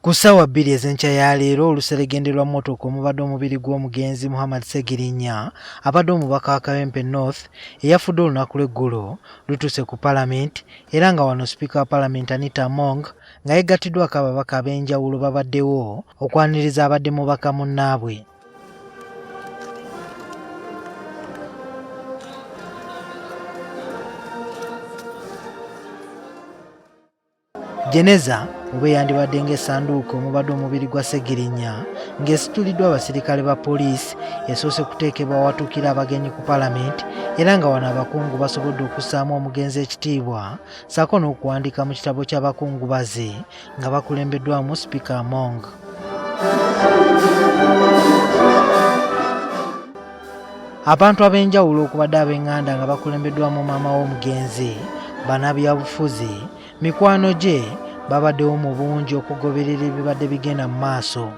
Ku ssaawa 2 ez'enkya ya leero oluseregende lwa mmotoka omubadde omubiri gw'omugenzi Muhammad Ssegirinya abadde omubaka wa Kawempe North eyafudde olunaku lw'eggulo lutuuse ku palamenti era nga wano sipiika wa palamenti Anita Among nga yeegattiddwako ababaka ab'enjawulo babaddewo okwaniriza abadde mubaka munnaabwe. Jeneza oba eyandibadde ng'essanduuke omubadde omubiri gwa Ssegirinya ng'esituliddwa abasirikale ba poliisi esoose kuteekebwa awatuukira abagenyi ku palamenti era nga wano abakungu basobodde okussaamu omugenzi ekitiibwa ssaako n'okuwandiika mu kitabo ky'abakungubazi nga bakulembeddwamu Sipiika Among. Abantu ab'enjawulo okubadde ab'enganda nga bakulembeddwamu maama w'omugenzi, bannabyabufuzi, mikwano gye babaddewo mu bungi okugoberera ebibadde bigenda mu maaso.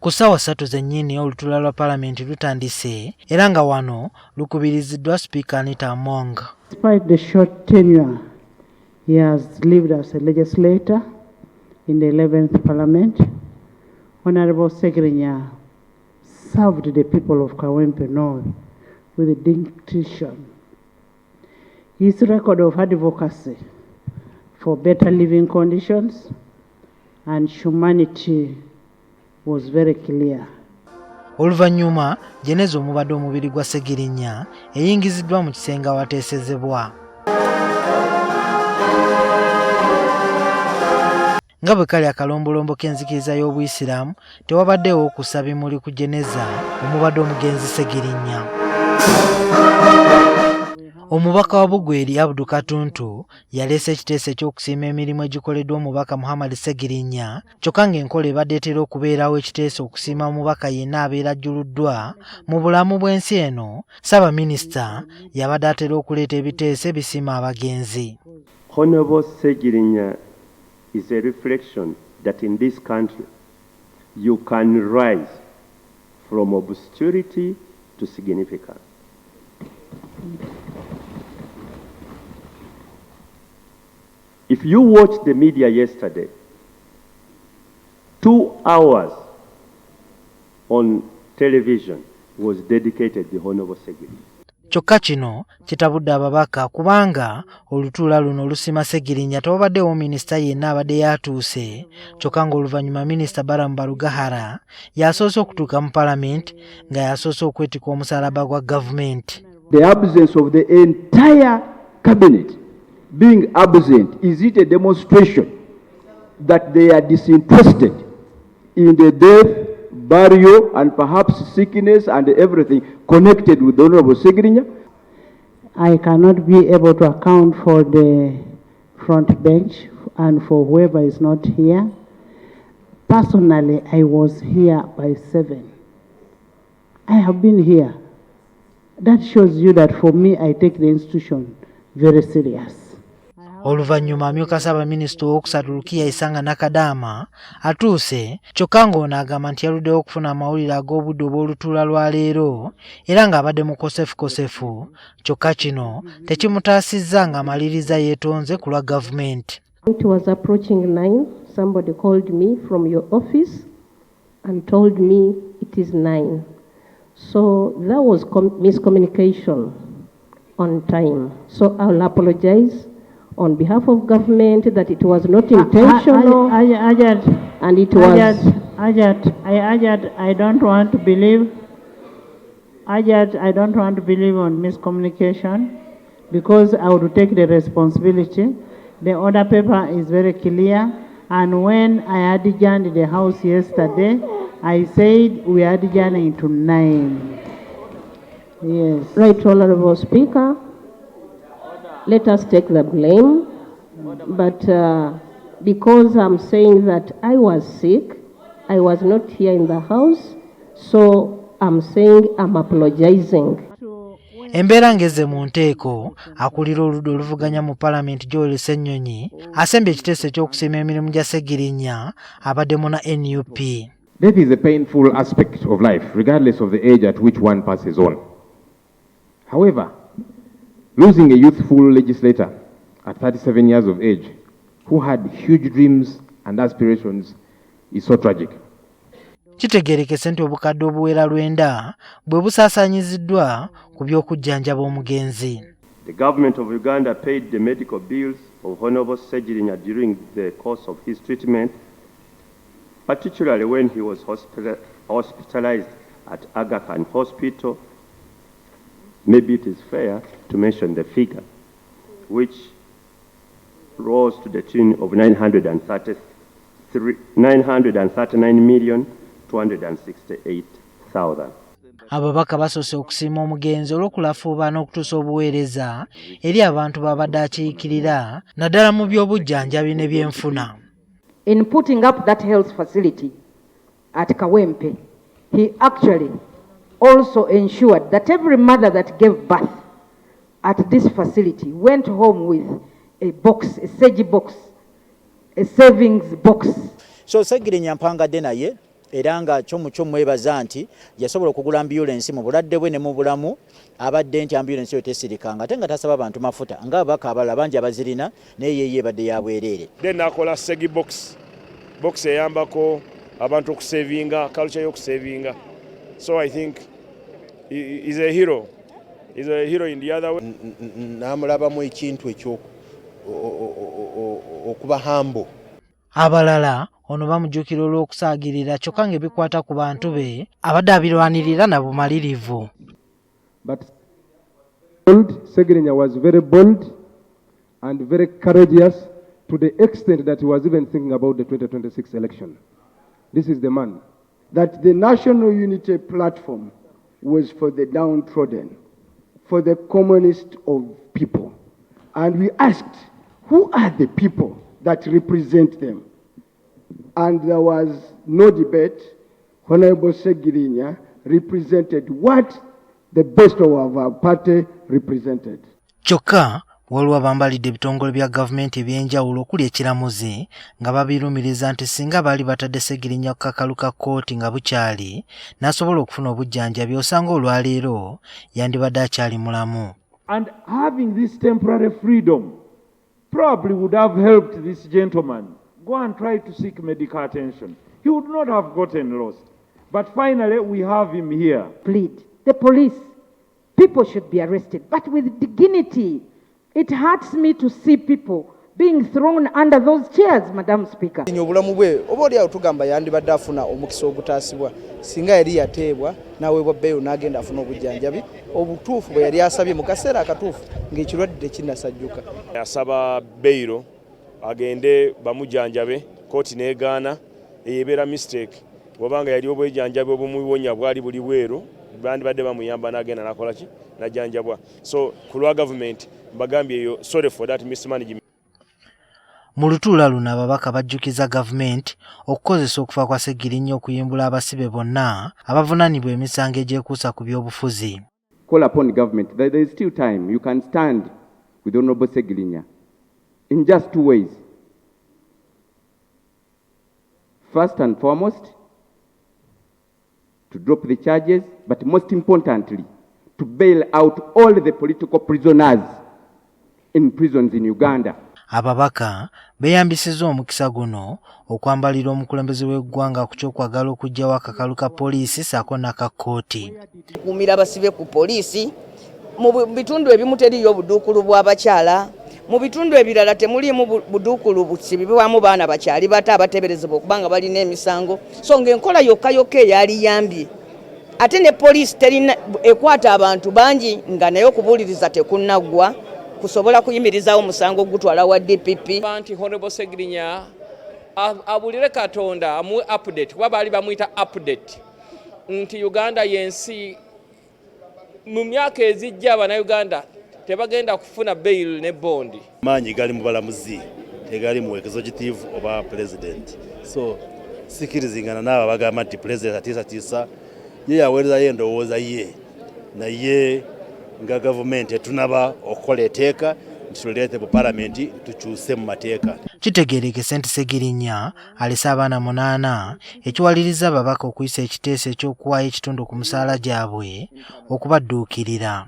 Ku ssaawa 3 zennyini olutuula lwa palamenti lutandise era nga wano lukubiriziddwa Sipiika Anita Among. Despite the short tenure he has lived as a legislator in the 11th Parliament, Honorable Ssegirinya served the people of Kawempe North with distinction. His record of advocacy for better living conditions and humanity was very clear. Oluvannyuma jeneza omubadde omubiri gwa Ssegirinya eyingiziddwa mu kisenge awateesezebwa. Nga bwe kali akalombolombo k'enzikiriza y'Obuyisiraamu, tewabaddeewo kussa bimuli ku jeneza omubadde omugenzi Ssegirinya. Omubaka wa Bugweri Abdu Katuntu yaleese ekiteeso eky'okusiima emirimu egikoleddwa omubaka Muhammad Ssegirinya, kyokka ng'enkola ebadde etera okubeerawo ekiteeso okusiima omubaka yenna abeera ajjuluddwa mu bulamu bw'ensi eno, Ssaabaminisita yabadde atera okuleeta ebiteeso ebisiima abagenzi. Honorable Ssegirinya is a reflection that in this country you can rise from obscurity to significance. If you watched the media yesterday, 2 hours on television was dedicated to Honorable Ssegirinya. Kyokka kino kitabudde ababaka kubanga olutuula luno olusima Ssegirinya tewabaddewo minisita yenna abadde yatuuse, kyokka ng'oluvannyuma minisita Balaam Barugahara yasoose okutuuka mu palamenti nga yasoose okwetikka omusaalaba gwa gavumenti. The absence of the entire cabinet being absent, is it a demonstration that they are disinterested in the death, burial, and perhaps sickness and everything connected with the Honorable Ssegirinya? I cannot be able to account for the front bench and for whoever is not here. Personally, I was here by 7. I have been here. That shows you that for me, I take the institution very serious. Oluvannyuma amyuka ssaabaminisita owookusatu Rukia Isanga Nakadama atuuse, kyokka ng'ono agamba nti yaluddewo okufuna amawulire ag'obudde obw'olutuula lwa leero era ng'abadde mukosefukosefu, kyokka kino tekimutaasizza ng'amaliriza yeetonze ku lwa gavumenti. It was approaching 9, somebody called me from your office and told me it is 9. So there was miscommunication on time. So I'll apologize on behalf of government that it was not intentional. And it was... Ajat, I don't want to believe. Ajat, I don't want to believe on miscommunication because I would take the responsibility. The order paper is very clear. And when I adjourned the house yesterday, I said we are adjourning to 9. Yes. Right, Honorable Speaker, let us take the blame. But because I'm saying that I was sick, I was not here in the house, so I'm saying I'm apologizing. Embeera ng'ezze mu nteeko, akulira oludda oluvuganya mu palamenti Joel Ssenyonyi asembye ekiteeso eky'okusiima emirimu gya Ssegirinya abadde muna NUP. Death is a painful aspect of life, regardless of the age at which one passes on. However, losing a youthful legislator at 37 years of age who had huge dreams and aspirations is so tragic. Kitegeerekese nti obukadde obuwera lwenda bwe busaasaanyiziddwa ku by'okujjanjaba omugenzi. The government of Uganda paid the medical bills of Honorable Ssegirinya during the course of his treatment, particularly when he was hospitalized at Aga Khan Hospital. Maybe it is fair to mention the figure, which rose to the tune of 939,268,000. Ababaka basoose okusiima omugenzi olw'okulafuuba n'okutuusa obuweereza eri abantu b'abadde akiikirira naddala mu by'obujjanjabi ne byenfuna. In putting up that health facility at Kawempe, he actually also ensured that every mother that gave birth at this facility went home with a box, a sage box, a savings box. So Ssegirinya mpangadde naye era nga kyo kyo mwebaza nti yasobola okugula ambulensi mu bulwadde bwe ne mu bulamu abadde nti ambulensi eyo tesirikanga ate nga tasaba bantu mafuta ng'ababaka abalala bangi abazirina naye ye ebadde ya bwereere. Then nakola Segi box, box eyambako abantu okusavinga, culture y'okusavinga. So I think he is a hero. He's a hero in the other way. Namulabamu ekintu ekyo okuba humble. Abalala ono bamujjukira olw'okusaagirira kyokka ng'ebikwata ku bantu be abadde abirwanirira na bumalirivu. But bold, Ssegirinya was very bold and very courageous to the extent that he was even thinking about the 2026 election. This is the man. That the National Unity Platform was for the downtrodden, for the commonest of people. And we asked, who are the people that represent them? And there was no debate. Honorable Ssegirinya represented what the best of our party represented. Kyokka waliwo abambalidde ebitongole bya gavumenti eby'enjawulo okuli ekiramuzi nga babirumiriza nti singa baali batadde Ssegirinya ku kakalu ka kkooti nga bukyali n'asobola okufuna obujjanjabi osanga olwaleero yandibadde akyali mulamu. And having this temporary freedom probably would have helped this gentleman go and try to seek medical attention. He would not have gotten lost. But finally, we have him here. Plead. The police, people should be arrested, but with dignity. It hurts me to see people being thrown under those chairs, Madam Speaker. Obulamu bwe oba oli awo tugamba yandibadde afuna omukisa ogutaasibwa singa yali yateebwa n'aweebwa bail n'agenda afuna obujjanjabi obutuufu bwe yali asabye mu kaseera akatuufu ng'ekirwadde tekinnasajjuka. Asaba bail agende bamujjanjabe, kooti n'egaana. Eyo ebeera mistake bw'obanga yali obwejjanjabi obumuwonya bwali buli bweru bandibadde bamuyamba n'agenda n'akola ki n'ajjanjabwa. So ku lwa gavumenti mbagambye eyo sorry for that mismanagement. Mu lutuula luno ababaka bajjukiza gavumenti okukozesa okufa kwa Ssegirinya okuyimbula abasibe bonna abavunaanibwa emisango egyekuusa ku byobufuzi. Call upon government that there is still time. You can stand with Honorable Ssegirinya in just two ways. First and foremost, to drop the charges, but most importantly, to bail out all the political prisoners in prisons in Uganda. Ababaka beeyambisizza omukisa guno okwambalira omukulembeze w'eggwanga ku ky'okwagala okuggyawo akakalu ka poliisi ssaako n'aka kkooti. Kuumira abasibe ku poliisi mu bitundu ebimu teriiyo obuduukulu bw'abakyala, mu bitundu ebirala temuliimu buduukulu busibibwamu baana bakyali bato abateeberezebwa okuba nga balina emisango. So ng'enkola yokka yokka eyaliyambye ate ne poliisi terina ekwata abantu bangi nga naye okubuuliriza tekunnaggwa kusobola kuyimirizaawo omusango ogutwala wa DPP. Nti Honorable Ssegirinya abulire Katonda amuwe update kuba baali bamuyita update nti Uganda yensi mu myaka ezijja abannayuganda tebagenda kufuna bail ne bond. Maanyi gali mu balamuzi, tegali mu executive oba president. So sikirizingana naabo abagamba nti president atiisatiisa. Ye yaweerezayo endowooza ye, naye nga gavumenti etunaba okukola eteeka nti tuleete mu palamenti tukyuse mu mateeka. Kitegeerekese nti Ssegirinya alese abaana munaana ekiwaliriza ababaka okuyisa ekiteeso eky'okuwaayo ekitundu ku musaala gyabwe okubadduukirira.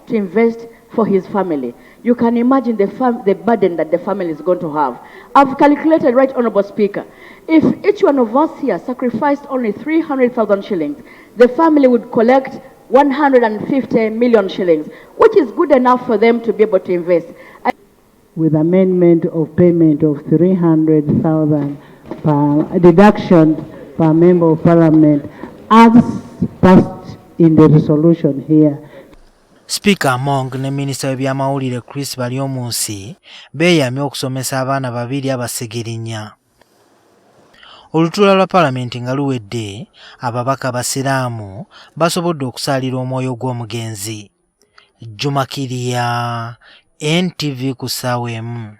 To invest for his family. You can imagine the, fam- the burden that the family is going to have. I've calculated, Right Honorable Speaker, if each one of us here sacrificed only 300,000 shillings, the family would collect 150 million shillings, which is good enough for them to be able to invest. With amendment of payment of 300,000 per deduction per member of parliament as passed in the resolution here. Sipiika Among ne minisita w'ebyamawulire Chris Baryomunsi beeyamye okusomesa abaana babiri aba Ssegirinya. Olutuula lwa palamenti nga luwedde, ababaka Abasiraamu basobodde okusaalira omwoyo gw'omugenzi. Juma Kirya, NTV ku ssaawa emu.